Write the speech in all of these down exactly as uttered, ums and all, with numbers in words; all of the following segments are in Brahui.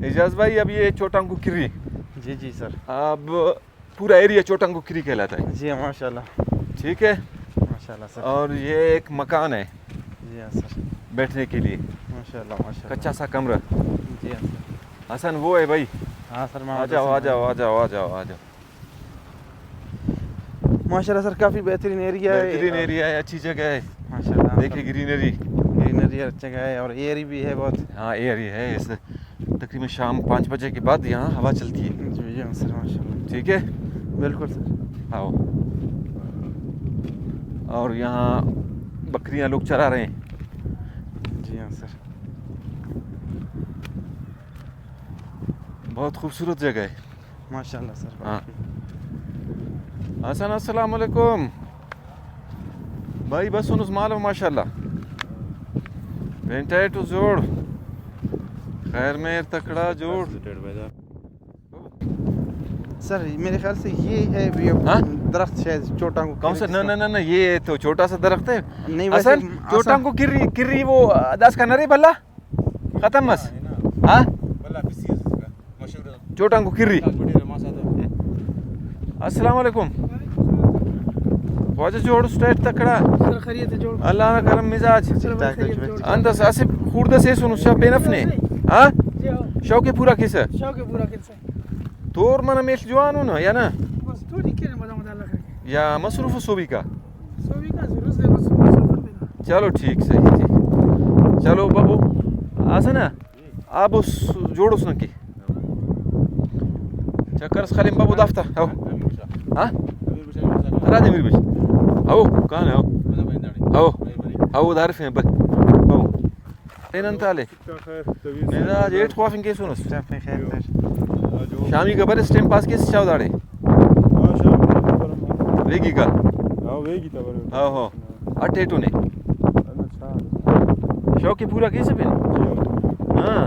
اعجاز بھائی، اب یہ چوٹانکو کری۔ جی، جی سر۔ اب پورا ایریا چوٹانکو کری کہلاتا ہے۔ جی، ماشاءاللہ۔ ٹھیک ہے۔ ماشاءاللہ سر۔ اور یہ ایک مکان ہے۔ جی ہاں سر۔ بیٹھنے کے لیے۔ ماشاءاللہ، ماشاءاللہ۔ کچا سا کمرہ۔ جی ہاں سر۔ حسن وہ ہے بھائی۔ ہاں سر، محمد آ جاؤ، حسن آ جاؤ، بھائی۔ آ جاؤ، آ جاؤ، آ جاؤ۔ ماشاءاللہ سر، کافی بہترین ایریا ہے۔ بہترین ایریا ہے، اچھی جگہ ہے۔ ماشاءاللہ۔ دیکھیں گرینری۔ گرینری ہر جگہ ہے اور ایئر بھی ہے بہت۔ ہاں، ایئر ہی ہے، اس تقریباً شام پانچ بجے کے بعد یہاں ہوا چلتی ہے۔ جی، جی ہاں سر، ماشاءاللہ۔ ٹھیک ہے؟ بالکل سر۔ ہاؤ۔ اور یہاں بکریاں لوگ چرا رہے ہیں۔ جی ہاں سر۔ بہت خوبصورت جگہ ہے۔ ماشاءاللہ سر۔ ہاں۔ حسن، السلام علیکم۔ بھائی، بس انس مالو، ماشاءاللہ۔ پینٹائٹ اس جوڑ۔ خیر مہر تکڑا جوڑ۔ سر، میرے خیال سے یہ ہے، یہ ہاں؟ درخت شاید چوٹانکو کون سا؟ کری نہ، جس کا۔ نہ، نہ، نہ، یہ تو چھوٹا سا درخت ہے۔ نہیں، ویسے حسن، حسن۔ چوٹانکو کری، کری وہ داس کا نرے بھلا؟ ختم مس؟ ہاں؟ چوٹانکو کری۔ السلام علیکم۔ خواجہ جوڑ اس، ٹائٹ تکڑا؟ سر خیریت ہے جوڑ۔ اللہ نا کرم مزاج۔ سر بس خیریت جوڑ۔ انت اس اسہ خوڑدہ سے سن اس پین اف نے۔ ہاں؟ جی ہاں۔ شوق پورا کیسہ؟ شوق پورا کیسہ۔ تور منہ میڷ جوان اُن یا نہ؟ بس تور ہی کیرہ مدام مدام لگا۔ یا مصروف سوبی کا؟ سوبی کا ضرورت ہے، بس مصروف ہے۔ چلو ٹھیک، صحیح، ٹھیک۔ چلو بابو، آسا نا؟ آ بس جوڑ اس نن کہ۔ چکر اس خلیم بابو دافتا۔ ہاؤ۔ ہاں؟ ہرا دے میر بش۔ ہاؤ، کان ہے ہاؤ؟ ہاؤ۔ ہاؤ، دارف ہیں بل۔ بابو۔ اے نن تالے۔ مزاج ایٹ خوافنگ کیسونس۔ خیر، خیر۔ شامی کا برس ٹائم پاس کیس چاو داڑے؟ ہاں، شام کو برم۔ ویگی کا؟ ہاں، ویگی تا برم۔ ہاں، ہاں۔ اٹیٹو نے۔ شوق پورا کیسے پہ؟ ہاں۔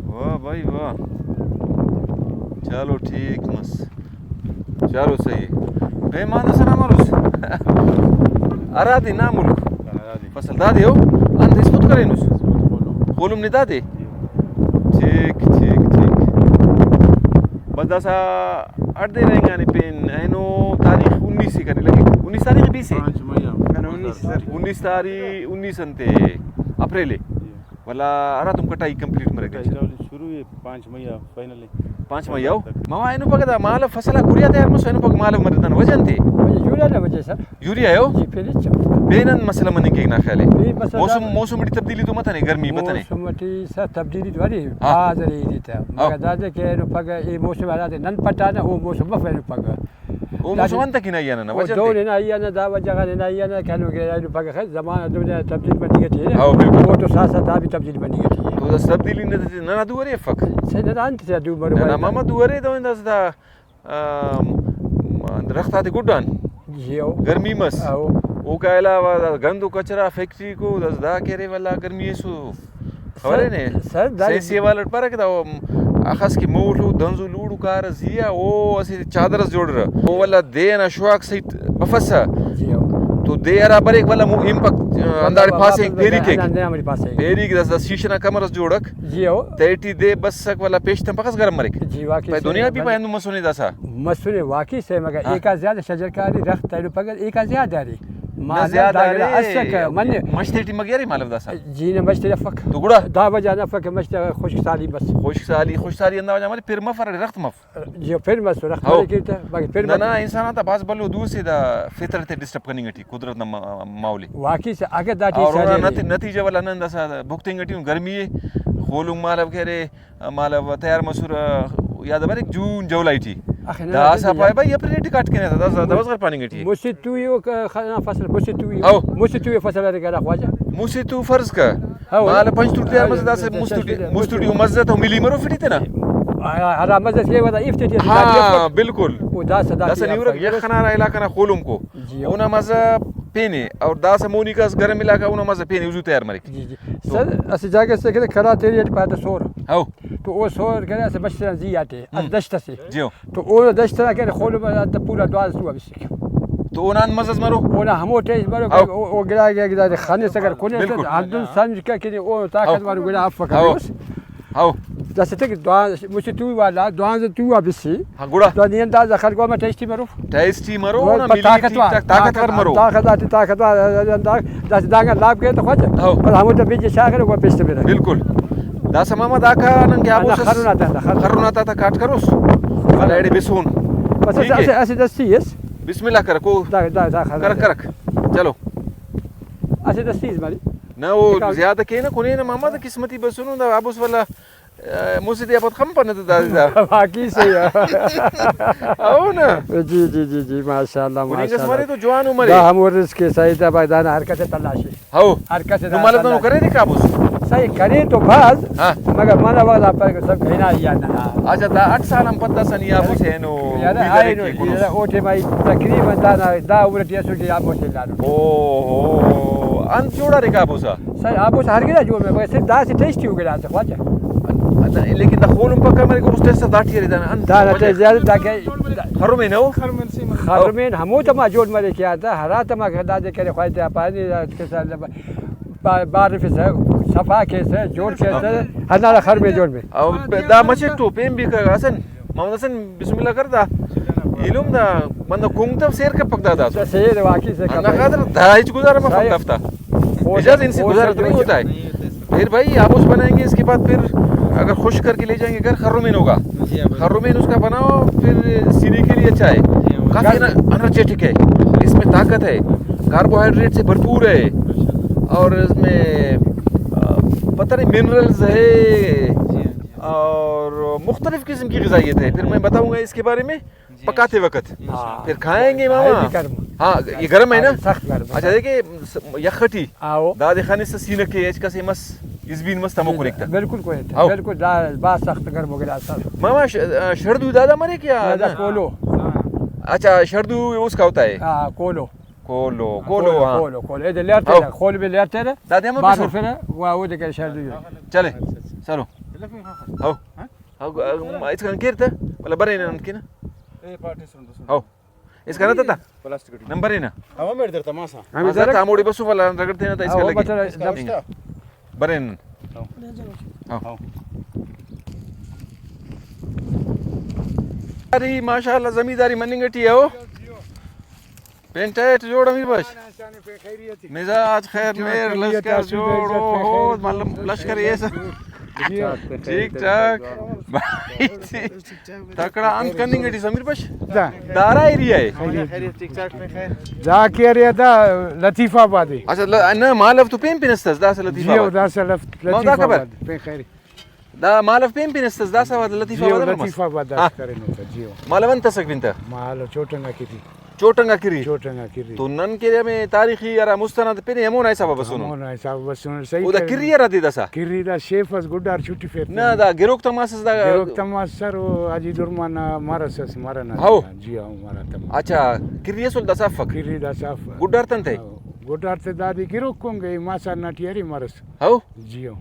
واہ بھائی واہ۔ چلو ٹھیک مس۔ چلو صحیح۔ پیمان داسہ نا مروس۔ ہرا دے نا ملک۔ ہرا دے۔ فصل دادے ہو؟ انت اسپت کرینس؟ اسپت خولم۔ خولم نے دادے؟ ٹھیک، ٹھیک، ٹھیک۔ بس داسہ اٹ دے رہینگانے پین، اینو تاریخ انیس سے کنے لگے۔ انیس تاریخ بیس سے؟ پانچ مئی آ۔ نہ، نہ، انیس سر۔ انیس تاریخ، انیس انتے اپریل اے۔ جی۔ ولا ہراتم کٹائی کمپلیٹ مریک کٹائی انشاءاللہ۔ شروع اے پانچ مئی آ۔ فائنل اے۔ پانچ مئی آ۔ مما اینو پگہ دا مالو فصل آ کوریا تیار مسو، اینو پگہ مالو مرے دن وجہ انتے؟ وجہ یوریا نا وجہ سر۔ یوریا اے او؟ جی، پین ہچ۔ پین انت مسئلہ مننگ کیک نا خیال اے؟ پین مسئلہ موسم، دا موسم ٹی تبدیلی تو متنے، گرمی بتنے؟ موسم ٹی سر تبدیلی تو ارے، ہاں۔ بھاز ارے ایدے تا۔ ہاں۔ مگر دادے کہ اینو پگہ اے موسم ہرادے نن پٹانہ، او موسم مف اینو پگہ۔ او موسم دادے انت کہ نائی آنہ نا او وجہ دون انتے؟ ہنا ای آنہ، دا وجہ غان ہنا ای آنہ کہ اینو کہ اینو پگہ خیر زمانہ دنیا تبدیل مننگ ٹی ارے۔ ہاں، بالکل۔ او تو ساتھ ساتھ دا بھی تبدیل مننگ ٹی ارے۔ تو دا تبدیلی نتیجہ ننا دو ارے افک؟ سے ننا انت سے دو مرو ننا بھائی۔ ماما دو ارے دو انت دا آم، درخت آتے گڈان۔ جی او۔ گرمی مس۔ او۔ اوکا علاوہ دا گند و کچرا فیکٹری کو، دس دا کہ ارے ولا گرمی ایسو۔ خبرے نے؟ سر، سر، دا سینسی حوالہ اٹ پارہ کہ دا، آم، اخس کہ مول و دنزو لوڑو کارہ زی آ، او اسہ چادر اس جوڑرہ۔ او ولا دے ئنا شوہاک سیٹ بفسہ۔ جی او۔ تو دے ہرا بریک ولا مو-، ہنپک، آ، ولا ہنداڑے واپس پاسے پیری کیک۔ ہندا ہندے ہمڑے پاسے۔ پیری کہ دس دا شیشہ نا کمر اس جوڑک۔ جی او۔ تیٹی دے بسک ولا پیشتمپک اس گرم مریک۔ جی واقعی پائے صحیح دنیا ہے۔ بھی پائے ہندن مسنے داسہ۔ مسنے واقعی سے، مگر ہاں۔ ایکا زیادہ شجرکاری درخت اینو پگہ ایکا زیادہ ارے۔ نہ مالو زیادہ دا گڑا ارے، اسکہ، من مش تیٹی مگہ ارے مالو داسہ۔ جی نہ مش تیٹی افک۔ تو گڑا؟ دا وجہ نا افک کہ مش تا خشک سالی بس۔ خشک سالی، خشک سالی ہندا وجہ مرے پھر مفر درخت مف۔ جی پھر مس درخت ہاؤ۔ مرے کیتا، باقی پھر نہ، مس۔ نہ، انسان آتا بھاز بھلو دو سے دا فطرت ءِ ڈسٹرب کننگ ٹی، قدرت نا ما-، ماحول ءِ۔ واقعی سے اگہ دا ٹی اور اونا ساڑی نتی-، نتیجہ ولا نن داسہ بھگتنگ ٹی اُن، گرمی ءِ، خولم مالو کہ ارے، مالو تیار مسر، یاد بریک جون جولائی ٹی۔ آخر نہ داسہ دنیا۔ پائے بھائی اپریل ٹی کاٹ کنے تا، داسہ دوازغر پاننگ ٹی۔ مسہ توئی او ک-، خ-، نا فصل مسہ توئی او۔ ہاؤ۔ مسہ توئی او فصل ارے گڑا خواجہ۔ مسہ تو فرض کہ ہاؤ۔ مال پنچ تو تیار مسہ داسہ مسہ تو ٹی، مسہ تو ٹی او مزہ تو ملی مرو فٹی تینا۔ ہرا مزہ سے ودا افتے ٹی۔ ہاں، بالکل۔ او داسہ، داسہ داسہ نیورک یخ ئنا ہرا علاقہ نا خولم کو۔ جی۔ اونا مزہ پینے اور داسہ مونی کس گرم علاقہ اونا مزہ پینے، وضو تیار مریک۔ جی، جی۔ تو سر، اسہ جاگہ سے کرے کڑا تیری اٹ پاتا سور۔ ہاؤ۔ تو او سور کرے اسہ بش تینا زی آتے، ہم۔ اسہ دشت اسے۔ جیو۔ تو او دشت ئنا کرے خولم آتا پورا دوازدہ سو بسک۔ تو اونا انت مزہ ئس مرو؟ اونا ہمو ٹائم مرو، ہاؤ۔ او، او گڑا گڑا گڑا خنس اگر کنے بالکل۔ ہندن سمجھ کہ کنے او طاقت ہاؤ۔ وارو گڑا افک ہاؤ۔ اس۔ ہو۔ داسہ ٹھیک، دو-، مسہ تو والا، دوانزہ تو آ بسی۔ ہاں، گڑا؟ تو نی اندازہ خلکو ہمہ ٹیسٹی مرو۔ ٹیسٹی مرو، وہ نا ملی طاقتور، ٹھیک ٹھاک، طاقتور مرو۔ طاقت آتے، طاقتور، داسہ دانگان لاپ کے تو خواجہ۔ ہو۔ پر ہمو تو بیج شاغر، وہ پیسٹ میرا۔ بالکل۔ داسہ ماما داکا نن کہ ہاں، آبوس اس۔ خرن آتا، خرن۔ خرن آتا تا کاٹ کروس۔ ولے ایڑے بسون۔ بس ٹھیک ہے۔ اسہ، اسہ دستی اس۔ بسم اللہ کر کو۔ دا، دا، دا خرن کرک، آتا۔ کرک۔ چلو۔ اسہ دستی اس مالی۔ نہ، او زیادہ کینہ، کنے نہ ماما، دا قسمتی بسونو، دا آبوس والا۔ آ، مسہ دے آ پد خمپنہ تہ دادے دا۔ واقعی صحیح آ۔ او نا۔ جی، جی، جی، جی، ماشاءاللہ، کنے کس ماشاءاللہ۔ مرے تو جوان عمر اے۔ دا ہمو رزق اے، صحیح، دا بھائی، دانا ہر کس ئے تلاشی۔ ہو۔ ہر کس ئے نو دانا مالو دنو تلاشی۔ کرے نے کابوس؟ صحیح، کرے تو بھاز، ہاں۔ مگر منہ وغدا پر سب گھنا یا ننا۔ اچھا، دا اٹھ سال ہم پد داسا نی آبوس اینو، یار، ای کرے اینو، کہ گنوس۔ او ٹائم آئی تقریباً دانا، دا عمر ٹی اسو کہ آبوس لانو۔ او ہو، انت جوڑا نے کابوسا؟ سر، آبوس ہر گڑا جوڑ مریک، صرف داسہ ٹیسٹی ءُ گڑاس خواجہ۔ اچھا، لیکن دا خولم پکا مریک، اس ٹیسٹ داٹی ارے دانا انت دانا وجہ؟ ٹیسٹ زیادہ دا کہ خرمین ہو؟ خرمین ہمو تما جوڑ مریک یا دا ہرا تما کہ دادے کرے خواجہ تے پانی دا کسا با-، بارفسہ، صفا کیسہ، جوڑ کیسہ، ہندانا خرمین جوڑ مریک۔ او دا مچٹ تو پین بھی کر حسن۔ محمد حسن، بسم اللہ کر دا۔ ایلم دا بندہ کنگ تب سیر کپک دا، دا تو۔ سیر واقعی سے ہندا کپک۔ خاطر دا ہچ گزارہ مفک صحیح۔ دافتا۔ خود، اجازت ان سے خود گزارہ سے تو نہیں جو ہوتا ہے۔ پھر بھائی آبوس بنائیں گے، اس کے بعد پھر اگر خشک کر کے لے جائیں گے گھر، خرومین ہوگا۔ جی ہاں، بالکل۔ خرومین اس کا بناؤ، پھر سینے کے لیے اچھا ہے۔ جی ہاں، بالکل۔ کافی انر-، انرجیٹک ہے، اس میں طاقت ہے، کاربوہائیڈریٹ سے بھرپور ہے، اور اس میں، آ، پتہ نہیں منرلز ہے، جی ہاں، جی ہاں۔ اور مختلف قسم کی غذائیت ہے، پھر میں بتاؤں گا اس کے بارے میں۔ جی۔ پکاتے وقت۔ ہاں۔ پھر کھائیں گے ماما۔ ہاں، یہ گرم ہے نا؟ ہاں، سخت گرم ہے۔ اچھا، دیکھیں، یخ ٹی۔ آؤ۔ دادے خانس سینہ کے اچ کسے مس، اس بین مس تمو کریک تا۔ بالکل کوئی نہیں۔ آؤ۔ بالکل دا با سخت گرم ہو گیا سر۔ ماما، ش-، آ، شردو دادا مرے کیا؟ دادا نا؟ کولو۔ اچھا، شردو اس کا ہوتا ہے؟ ہاں، کولو۔ کولو، ہاں، کولو، کولو، ہاں۔ کولو، کولو۔ اے دے لیئر آؤ۔ تیرا، کول بھی لیئر تیرا۔ دادے ہم بار پیسو۔ پھر وہ، وہ دے کے شردو۔ چلے، سلو۔ ہاؤ۔ ہاں؟ ہاؤ، آ، اس کا کیر تا؟ ولا برے نن کنا؟ اے پارٹی سن دو سن۔ ہاؤ۔ اس کا نہ تھا؟ Plastic T. نمبر ہے نا؟ ہاں، وہ میرے در تماسا۔ ہاں، ہاں، ذرا ہموڑی بسو والا رگڑتے نا تو اس ہاں، کے وہ لگے۔ بچا اس کا، اس کا۔ برے نن۔ ہاؤ۔ ہاؤ۔ ارے ماشاءاللہ، زمینداری مننگ ٹی ہو۔ پین ٹائٹ جوڑ امیر بخش۔ مزاج خیر، میر لشکر جوڑ، او ہو، مطلب لشکر ایسا۔ ٹھیک ٹھاک۔ بھائی جی۔ تکڑا انت کننگ ٹی سمیر بخش۔ دا۔ دارا ایریا ہے۔ دا کہ ارے دا لطیف آباد ہے۔ اچھا، ل-، نہ، مالو تو پین پین استس، داسا لطیف جی، آباد۔ داسا لف-، ما دا لطیف خبر۔ آباد، پین خیر۔ دا مالو پین پین استس، داسا واد لطیف جی، آباد ہم مس۔ لطیف آباد ہاں۔ داسا کرینو تا، جی۔ مالو انت اسک پین تا؟ مالو چوٹنگا کری۔ چوٹنگا کری۔ چوٹنگا کری۔ تو نن کہ ہمے تاریخی ہرا مستند پن ہمونا حساب بسونو۔ ہمونا حساب بسونو، صحیح او دا کرینو۔ کری ہرا دے داسا؟ کری دا شیف اس گڈار چھٹی فیر نہ، تینا۔ دا گروک تماس اس دا۔ گروک تماس سر او حاجی درمان نا مرس اس مرن اس ہاؤ۔ جی ہاؤ، مرا تماس۔ اچھا، کری اسل داسا افک؟ کری داسا افک۔ گڈار تنتے؟ ہاؤ۔ گڈار تے دادی گروک کونگے ماسا نا ٹی ارے مرس۔ ہاؤ۔ جی ہاؤ۔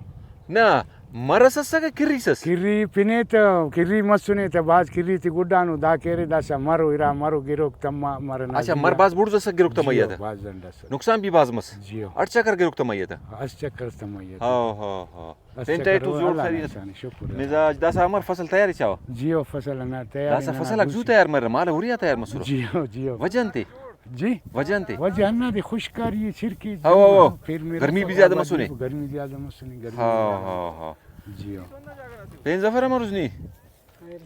نہ، مرس اس کہ کریس اس؟ کری پنے تہ، کری مسنے تہ، بھاز کری تے گڈانو، دا کہ ارے داسا مرو، ارا مرو، گروک تما مرنا اچھا، مر زیہا۔ بھاز بڑز اس گروک تمائی آ جی، تہ؟ بھاز زنڈ اس۔ نقصان بھی بھاز مس۔ جی ہو۔ اٹ چکر گروک تمائی آ تہ؟ اس چکر اس تمائی آ تہ۔ ہاؤ، ہاؤ، ہاؤ۔ اس پین چکر ٹائٹ تو او جوڑ اللہ نا خیریت۔ احسان اے، شکر اللہ۔ مزاج داسا امر فصل تیار چاوا؟ جی ہو، فصل انا تیار داسا انا فصل اک زو بوسی۔ تیار مر، مال ہوریا تیار مسرو؟ جی ہو، جی ہو۔ وجہ انتے؟ جی۔ وجہ انتے؟ وجہ ہندادے خشکاری اے، چرکی اے، ہاؤ، ہاؤ، ہاؤ۔ پھر میرا گرمی بھی سب زیادہ آبادی مسنے۔ گرمی زیادہ مسنے، گرمی ہاؤ، زیادہ۔ How, how. جی ہاں۔ پین ظفر امروز نی؟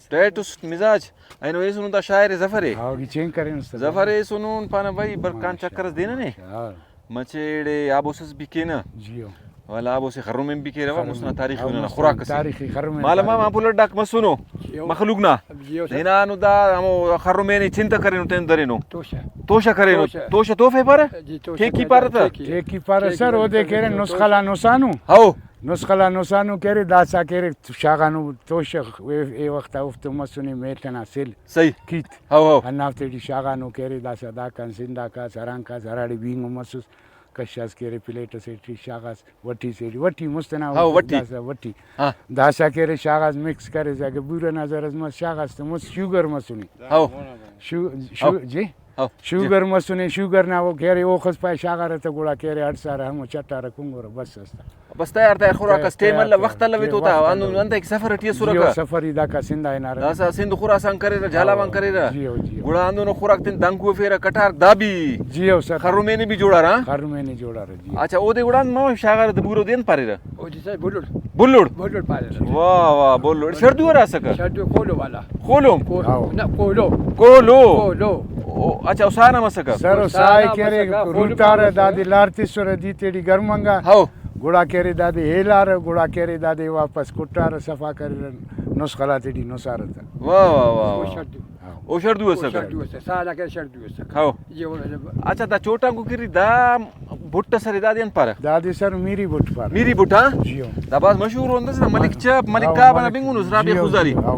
ٹیٹ اس مزاج۔ اینو ایسنو دا شاعر ظفر اے۔ ہاؤ، گی چین کرین استاد۔ ظفر ایسنو پانا بھائی برکان ماشاءاللہ، چکر اس دینا نے۔ ماشاءاللہ۔ مچے ایڑے آبوسس بھی کینہ۔ جی ہاؤ۔ ولا آبوسے خرمین بھی کینہ، خرمین۔ مسنا تاریخی ہاؤ، انہانا مسنا خوراک اسے۔ تاریخی خرمین مالا ما خرمین۔ ما پلٹ ڈاک مسنو۔ جی ہاؤ۔ مخلوق نا۔ جی ہاؤ سر۔ ہنانو دا ہمو خرمین چنتا کرینو تین درینو۔ توشہ۔ توشہ کرینو۔ توشہ۔ توشہ توفے پارہ؟ جی، توشہ ٹیکی کرینو، پارہ تہ؟ ٹیکی۔ ٹیکی پارہ ٹیکی سر، اودے کرینو کرینو، نسخہ توشہ۔ لا نسانو۔ ہاؤ۔ نسخہ لا نسانو کہ ارے، داسا کہ ارے شاغانو توشہ، اے، اے وخت آ اوفتو مسنے میل ئنا سل صحیح۔ کیت۔ How, how. ہندافتے ٹی شاغانو کہ ارے، داسا داکان زندہ کاس، ہران کاس، ہراڑے بینگو مسس، کشاس کہ ارے پلیٹ ئسے ٹی شاغاس، وٹی سے ٹی، وٹی مست ئنا ہاؤ، وٹی۔ داسا وٹی۔ ہاں۔ داسا کہ ارے شاغاس مکس کریس، اگہ بورہ نا زرس مس شاغاس تہ مست شوگر مسنے۔ ہاؤ۔ شو-، شو-، ہاؤ۔ جی؟ ہاؤ۔ شوگر مسنے، شوگر نا او کہ ارے اوخس پائے شاغارہ تہ گڑا کہ ارے ہڑسارہ ہمو چٹارہ کنگرہ بس اس تہ۔ بس تیار تیار خوراک اس، ٹائم تیار الو، تیار، وخت الوے ٹائم تو تا، وخت ہندن الوے۔ انتئے کہ سفر ٹی ئسرہ جی ہو، کہ؟ سفر ای داکا سندھ آ ہنارہ۔ داسہ سندھ خراسان کریرہ، جھالاوان ہاں، کریرہ۔ جی ہو، جی ہو۔ گڑا ہندن خوراک تین دانکو ہرفیرہ، کٹار دا بھی۔ جی ہو سر۔ خرمین بھی جوڑارہ، ہاں؟ خرمین جوڑارہ، جی۔ اچھا، اودے گڑا نما شاغارہ تہ بورو دے انت پاریرہ؟ او جی سر، بلوڑ۔ بلوڑ؟ بلوڑ پاریرہ۔ واہ واہ، بلوڑ۔ شڑدو ہرا اسکہ؟ شڑدو کولو والا۔ کولو؟ کولو۔ ہاؤ۔ نہ، کولو۔ کولو۔ کولو۔ او، اچھا، او ساہ نا مسکہ؟ سر، او ساہ ساہ نا کہ ارے مسکہ، کولو روتارہ، مسکہ۔ دادے لار تسرہ، دے تیٹی گرم انگا۔ ہاؤ۔ گڑا کہ ارے دادے ہیلارہ، گڑا کہ ارے دادے واپس کٹارہ، صفا کریرہ، نسخل آتیٹی نسارہ تہ۔ واہ، واہ، واہ، او واہ۔ شڑدو۔ ہاں۔ او شڑدو او اسکہ؟ شڑدو اسکہ، سال آ کہ شڑدو اسکہ۔ ہاؤ۔ جی، او اچھا، دا چوٹانکو کری دا بھٹ ئس ارے، دادے انت پارہ؟ دادے سر میری بھٹ پارہ۔ میری بھٹ، ہاں؟ جی ہاں۔ دا بھاز مشہور انت ئس نا، ملک چپ، ملک ہاؤ، کعبہ نا ملک، بنگن اس، رابعہ جی ہاؤ، خزانی۔ جی ہاؤ۔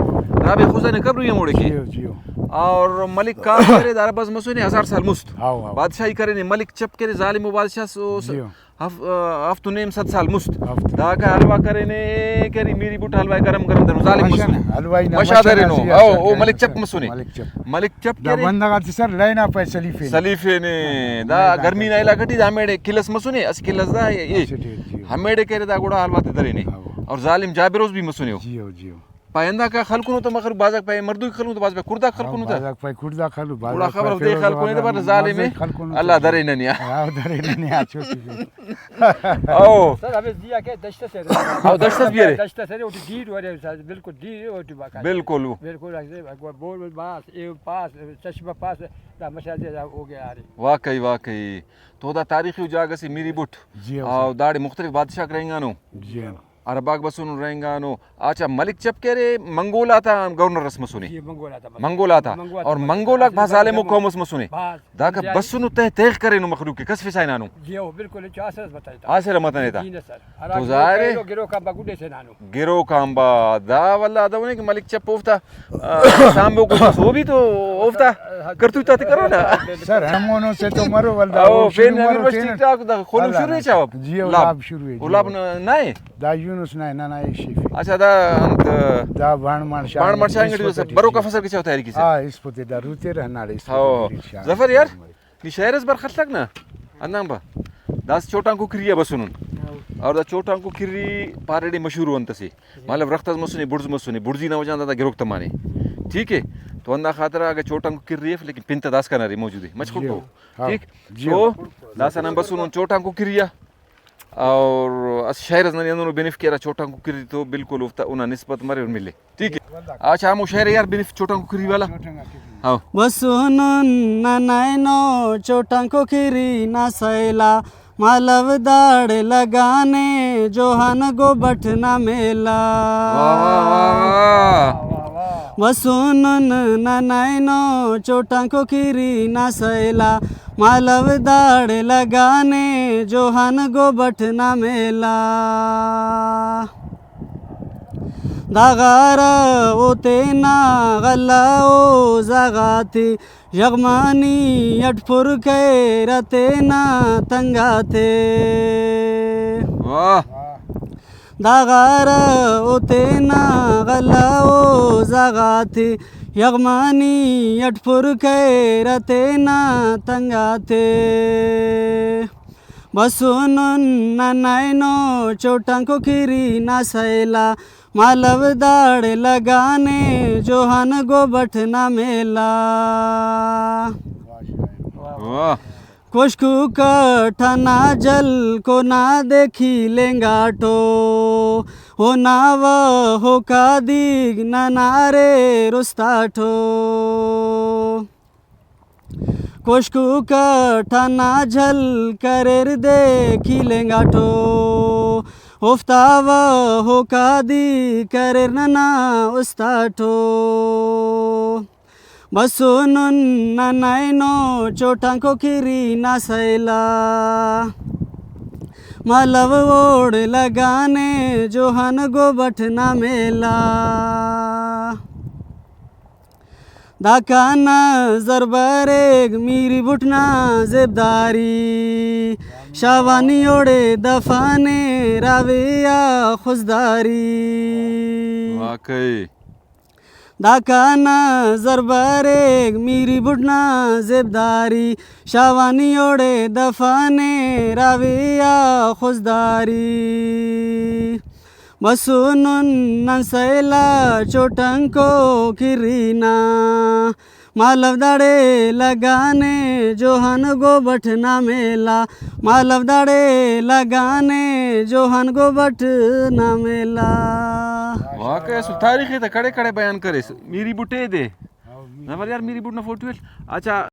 رابعہ خزانی قبر ہی ہموڑے کے۔ جی ہاؤ، جی ہاؤ۔ اور ملک کعبہ ارے، دا بھاز مسنے ہزار سال مست۔ How, how. بادشاہی کرینے، ملک چپ کرے، ظالم و بادشاہ سو، جی ہاؤ۔ ہف-، آ، ہفت و نیم صد سال مست۔ ہفت۔ داکا حلوہ کرینے، کری میری بٹ حلوہ گرم گرم درو، ظالم مشا-، مسنے۔ حلوائی نا مشا مشا درینو۔ نا او، او سیاست ملک چپ مسنے۔ ملک چپ۔ ملک چپ دا کرے۔ بندغ آتے سر لائن آ پائے سلیفینے۔ سلیفینے۔ دا ہاں، گرمی نا علاقہ ٹی دا ہمیڑے کلس مسنے، اس کلس دا اے۔ اسٹ اے، جی۔ ہمیڑے کرے دا گڑا حلوہ تے درینے۔ ہاں۔ اور ظالم جابروز بھی مسنے او۔ جی ہو، جی ہو۔ پائے ہنداکا خلکونو تہ مخلوق، بازاک پائے مردوک خلکونو تہ، بازاک پائے کڑداک خلکونو تہ۔ ہاں، بازاک پائے کڑداک خلکو، گڑا بازاک خبر پائے ہتے فیروز خلکونو تہ، آباد، بھاز خلکونو اللہ تہ۔ درے ننے آ۔ ہاں، درے ننے آ، چھوٹی سے۔ او۔ سر، ہمے زی آ کہ دشت سے۔ او، دشت اس بھی ارے۔ دشت سے، اوٹی دیر ورے، سر، بالکل دیر اوٹی باقاعدہ۔ بالکل۔ بالکل، بول باس، اے پاس، چشمہ پاس، دا مشاہدے دا اوگے آرے۔ واقعی، واقعی۔ تو دا تاریخی جاگہ سے میری بٹ۔ جی ہاں، او سر۔ داڑے مختلف بادشاہ رہینگانو۔ جی ہاں۔ عرب آک بسنو رہینگانو۔ اچھا، ملک چپ کہ ارے منگول آتا گورنر اس مسنے۔ جی، منگول آتا مسنے۔ منگول آتا۔ منگول آتا اور مسنے۔ منگول آک بھاز ظالم و قوم اس مسنے۔ بھاز۔ داکا جی۔ بسنو تہ تیغ کرینو مخلوق کہ کس فسائے نانو۔ جی، او بالکل، چا آسر اس بتائے تا۔ آسر متنے تا۔ جی، نہ سر۔ تو ظاہر ہے۔ گرو کانبا گڈے سے نانو۔ گرو کانبا۔ دا واللہ دا نے کہ ملک چپ اوفتا، آ، سانبو کو بس، وہ بھی تو اوفتا کرتوت آتے کرو نا۔ سر، ہمونو سے تو مرو ولدا، او، او شروع پین مرو یونیورسٹی تینا۔ ٹاک دا خلو اللہ شروع ہے چاوب؟ جی، او لاب۔ لاب شروع ہے، جی۔ او لاب نہ، نہ ہے؟ دا یونس نہ، نہ، نہ، اے شیف۔ اچھا، دا انت دا بھانڑ ماڑ شاہ بھانڑ ماڑ شاہ انگڑی بروکا فصل کے چاو تیاری کیسہ؟ ہاں، اس پتے دا روتے رہنا، اس پتے ہاں۔ دا ریٹ شاہ ظفر یار، نی شئیر اس برخ خلک نا؟ ہندان با۔ داسہ چوٹانکو کری آ بسنن۔ اور دا چوٹانکو کری پاریڑے مشہور انت اسے۔ مطلب رخت اس مسنے، بڑز مسنے، بڑزی نا وجہ آن دا گروک تمانے۔ ٹھیک ہے؟ تو ہندا خاطر اگہ چوٹانکو کری اف، لیکن پن تا داسکان ارے موجود ہے۔ مچ خلکو۔ ہاں۔ ٹھیک؟ جی۔ تو داسہ نن بسنن چوٹانکو کری آ۔ اور اسہ شئیر اس ننے ہندنو بنف کہ ہرا چوٹانکو کری تو بالکل اوفتا اونا نسبت مرے اور ملے۔ ٹھیک ہے۔ اچھا، ہمو شئیر یار بنف چوٹانکو کری والا۔ ہاں۔ بسونن نن اینو چوٹانکو کری نا سیلا، مالو داڑے لگانے جوہان گوبٹ نا میلا۔ واہ، واہ، واہ، واہ۔ بسونن نن اینو چوٹانکو کری نا سیلا، مالو داڑے لگانے جوہان گوبٹ نا میلا۔ دا غارہ او تینا غلہ او زغاتے، یغمانی اٹ پر کریرہ تینا تنگاتے۔ واہ۔ دا غارہ او تینا غلہ او زغاتے، یغمانی اٹ پر کریرہ تینا تنگاتے۔ بسونن نن اینو چوٹانکو کری نا سیلا، مالو داڑے لگانے جوہان گوبٹ نا میلا۔ واہ۔ کوشکو کٹھنا جھلکو نا دیکھی لینگاٹو، اونا وہوکا دیگ ننا اریر استاٹو۔ کوشکو کٹھنا جھل کریر دیکھی لینگاٹو، اوفتا وہوکا دیگ کریر ننا استاٹو۔ بسونن نن اینو چوٹانکو کری نا سیلا، مالو اوڑ لگانے جوہان گوبٹ نا میلا۔ داکان نظر بریک میری بٹ نا زیبداری، شاوانی اوڑے دفانے راوی آ خضداری۔ واقعی۔ داکان نظر بریک میری بٹ نا زیبداری، شاوانی اوڑے دفنے راوی آ خضداری۔ مسنن نن سیل آ چوٹنکو کرینا، مالو داڑے لگانے جوہان گوبٹ نا میلہ، مالو داڑے لگانے جوہان گوبٹ نا میلہ۔ واقعی اسل تاریخ ءِ تہ کڑے کڑے بیان کریس۔ میری بٹ ءِ دے۔ ظفر یار، میری بٹ نا فوٹو اٹ۔ اچھا۔